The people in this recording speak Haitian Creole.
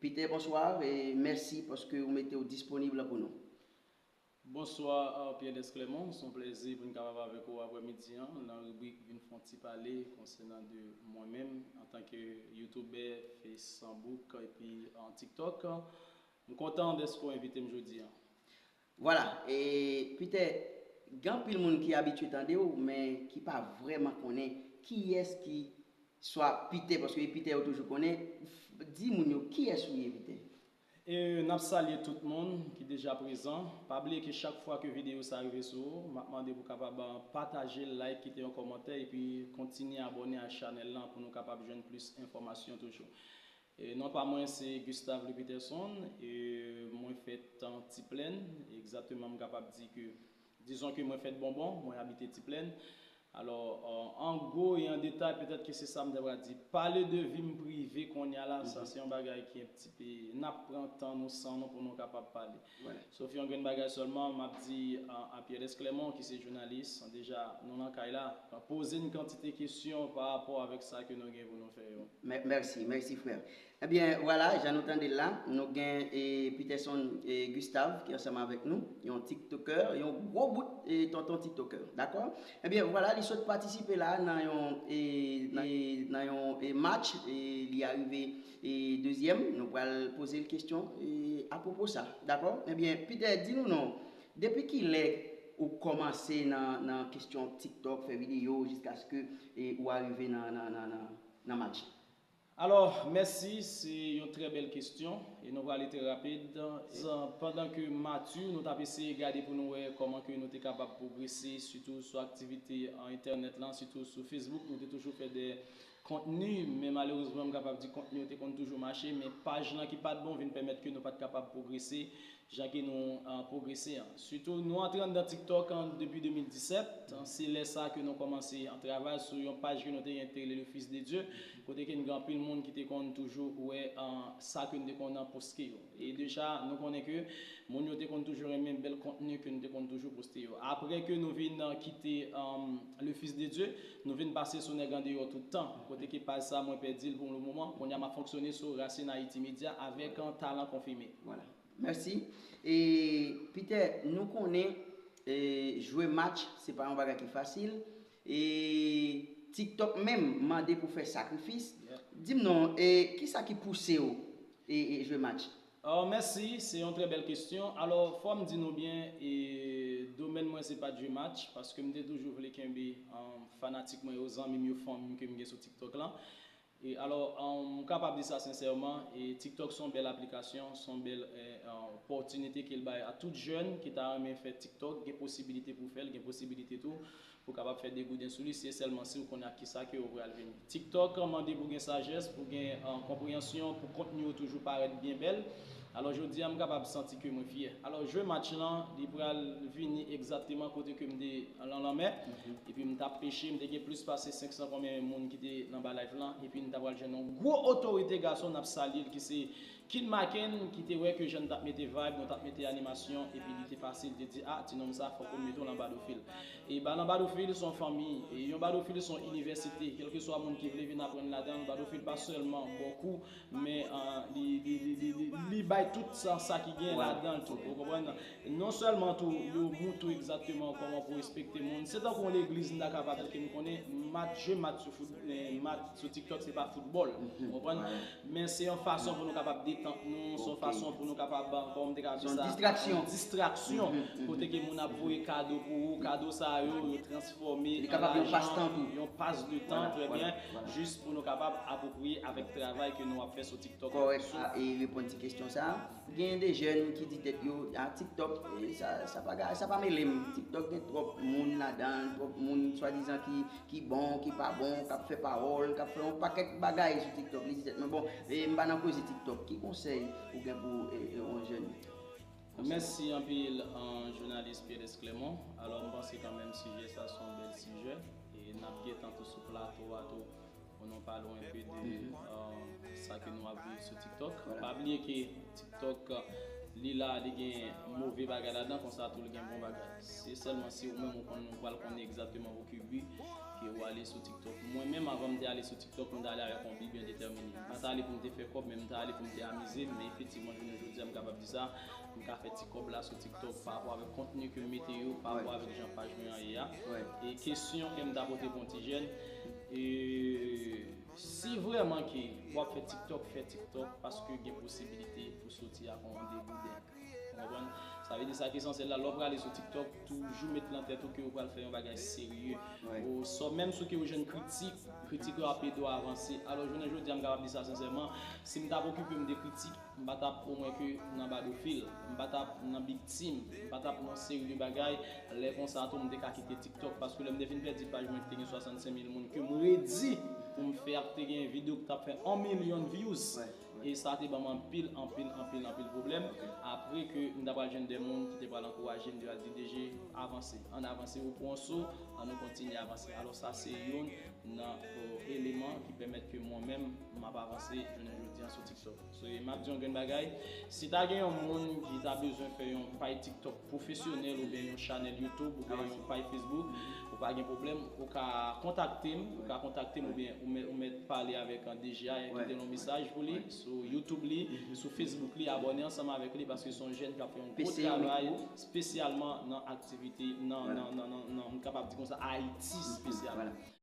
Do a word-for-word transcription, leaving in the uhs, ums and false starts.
Peter, bonswa e mèsi paske ou mete w disponib la pou nou. Bonswa, Pierre Desclemon. Se yon plèzi pou n kapab avèk ou aprèmidi an nan ribrik Vin fè yon ti pale konsènan de mwen menm antanke youtubè, Facebook epi an TikTok. M kontan dèske w envite m jodi an. Vwala, e Peter, gen anpil moun ki abitye tande w, men ki pa vrèman konnen kiyès ki swa Peter, paske e Peter yo toujou konnen, di moun yo kiyès ou ye Peter. E n ap salye tout moun ki deja prezan. Pa bliye ke chak fwa ke videyo sa rive sou ou, m ap mande pou w kapab pataje l, like, kite yon kòmantè epi kontinye abòne a chanèl lan pou nou kapab jwenn plis enfòmasyon toujou. E non pa mwen se Gustave Louis Peterson, e mwen fèt an Ti Plèn, egzakteman m kapab di ke, dizon ke mwen fèt Bonbon, mwen abite Ti Plèn. Alò, an gwo e an detay, petèt ke se sa m ta pral di. Pale de vi m prive kounye a la, sa se yon bagay ki yon ti pe, n ap pran tan nou san nou pou nou kapab pale. Sof yon grenn bagay sèlman, m ap di a Pierre Desclemon ki se jounalis, deja nou nan kay la, poze n kantite kesyon pa rapò avèk sa ke nou gen pou nou fè yo. Mèsi, mèsi frè. Ebyen, vwala, jan nou tande l la, nou gen e, Peterson e, Gustave ki ansanm avèk nou, yon tiktoker, yon gwo bout e, tonton tiktoker, dakò? Ebyen, vwala, li sot patisipe la nan yon e, nan, e, nan yon e, match, e, li arive e, dezyèm. Nou pral poze l kesyon e, apwopo sa, dakò? Ebyen, Peter, di nou non, depi kilè ou kòmanse nan, nan kesyon TikTok, fè videyo, jiskaske e, ou arive nan, nan, nan, nan, nan match? Alò, mèsi, se yon trè bèl kesyon e nou prale trè rapid. Pandan ke mati, nou t ap eseye gade pou nou wè kòman ke nou te kapab pwogrese, sitou sou aktivite an entènèt lan, sitou sou Facebook, nou te toujou fè de kontni, men malerezman m kapab di kontni yo te konn toujou mache, men paj lan ki pa t bon vin pèmèt ke nou pa t kapab pwogrese jan ke nou pwogrese an. Sitou, nou antre anndan TikTok an depi de mil disèt, se lè sa ke nou kòmanse travay sou yon paj ke nou te gen te rele Le Fils de Dieu, kote ke n gen anpil moun ki te konn toujou wè sa ke n te konn poste yo. E deja, nou konnen ke moun yo te konn toujou renmen bèl kontni ke n te konn toujou poste yo. Apre ke nou vin kite Le Fils de Dieu, nou vin pase sou Nèg Andeyò Tout Tan, kote ke paj sa mwen pèdi l pou le moman. Kounye a m ap fonksyone sou Racine Haïti Media avèk Talan Konfime. Mèsi. E Peter, nou konnen e, jwe match se pa yon bagay ki fasil. E TikTok menm mande pou fè sakrifis. Di m non, e, kisa ki pouse w e, e, jwe match? Oh, mèsi, se yon trè bèl kesyon. Alò, fò m di nou byen, e, domèn mwen se pa jwe match, paske m te toujou vle kenbe um, fanatik mwen yo, zanmi m yo, fanmi m ke m gen sou TikTok lan. E alò, m kapab di sa sensèman, e TikTok se yon bèl aplikasyon, se yon bèl opòtinite ke l bay a tout jèn ki ta renmen fè TikTok, gen posibilite pou fè l, gen posibilite tou pou kapab fè degouden sou li, se sèlman si w konnen ak kisa ke w pral vini. TikTok mande pou gen sajès, pou gen konpreyansyon, pou kontni yo toujou parèt byen bèl. Alò jodi a m kapab santi ke mwen fyè. Alò jwe match lan, li pral vini egzakteman kote ke m te lan lanmè. Epi m t ap peche, m te gen plis pase senk san konbyen moun ki te nan ba live lan. Epi n ta pral jwenn yon gwo otorite gason n ap salye l ki se Kid Maken ki te wè ke jan n t ap mete vibe, nou t ap mete animasyon, epi li te pase, li te di, ah, ti nonm sa, fòk ou mete w nan Badofil. E ba nan Badofil se yon fanmi, e yon Badofil se yon inivèsite, kèlkeswa moun ki vle vin aprann ladan l, Badofil pa sèlman ba w kou, men li bay tout sa ki gen ladan l tou, ou konprann? Non sèlman tou yo montre w egzakteman kòman pou w respekte moun, se tankou yon legliz m ta kapab di ke m konnen, match, jwe match sou fout, match sou TikTok se pa foutbòl, ou konprann? Men se yon fason pou nou kapab detant nou, se yon fason pou nou kapab, kòman m te ka di sa, yon distraksyon, kote ke moun ap voye kado pou ou, kado sa yo, yo transfòme an lajan, yon passe de temps, trè byen, jis pou nou kapab apwopriye avèk travay ke nou ap fè sou TikTok. Kòrèk, e reponn ti kesyon sa. Gen de jèn ki di tèt yo, a TikTok, e sa, sa pa ga, sa pa mele m. TikTok gen twòp moun ladan l, twòp moun swadizan ki, ki bon, ki pa bon, k ap fè pawòl, k ap fè yon pakèt bagay sou TikTok. Li di tèt mwen, bon, e m pa nan koze TikTok. Ki konsèy ou gen pou e, e, yon jèn? Mèsi anpil, jounalis Pierre Clement. Alò, m panse kanmenm sijè sa se yon bèl sijè. E n ap gentan tou sou plato a tou. Nou pale yon pe de euh, sa ke nou ap viv sou TikTok. Pa bliye ke TikTok euh, li la, li gen move bagay ladan, konsa tou li gen bon bagay. Se sèlman si ou menm ou konn ou pral konnen egzakteman pou ki bi ke ou ale sou TikTok. Mwen menm, avan m te ale sou TikTok, m te ale avèk yon bi byen detèmine. M pa t ale pou m te fè kòb, men m te ale pou m te amize m. Men efektivman, jounen jodi a, m kapab di sa, m ka fè ti kòb la sou TikTok pa rapò avèk kontni ke m mete yo, pa rapò avèk jan paj mwen an ye a. E kesyon ke m ta pote pou yon ti jèn, e si vrèman ke w ap fè TikTok, fè TikTok paske gen posibilite pou soti ak yon degouden. Ou konprann? Sa vle di sa ki esansyèl la, lè w prale sou TikTok, toujou met nan tèt ou ke ou pral fè yon bagay serye. Ou sò, menm si w ke ou jwenn kritik, kritik yo ap ede w avanse. Alò, jounen jodi a, m kapab di sa sensèman, si m t ap okipe m de kritik, m pa t ap omwen ke nan badofil, m pa t ap nan biktim, m pa t ap nan seri de bagay. Lè konsa tou, m te ka kite TikTok, paske lè m te fin pèdi paj mwen ki te gen swasannsenk mil moun, ke m redi pou m fè ak te gen videyo ki t ap fè yon milyon views. E sa te ban m anpil, anpil, anpil, anpil pwoblèm. Apre ke m ta pral jwenn de moun ki te pral ankouraje m, te pral di, "D J, avanse, ann avanse, ou pran so, ann nou kontinye avanse." Alò sa se youn nan euh, eleman ki pèmèt ke mwen menm, m ap avanse jounen jodi an sou TikTok. So, e m ap di yon grenn bagay, si ta gen yon moun ki ta bezwen fè yon pay TikTok pwofesyonèl oubyen yon chanèl YouTube oubyen yon pay Facebook, ou pa gen pwoblèm, ou ka kontakte m, ou ka kontakte m oubyen ou mèt, ou mèt pale avèk an D J a, kite yon mesaj pou li sou YouTube li, sou Facebook li, abòne ansanm avèk li paske se yon jèn k ap fè yon gwo travay espesyalman nan aktivite, nan, nan, nan, nan, nan, m kapab di konsa, Ayiti espesyalman.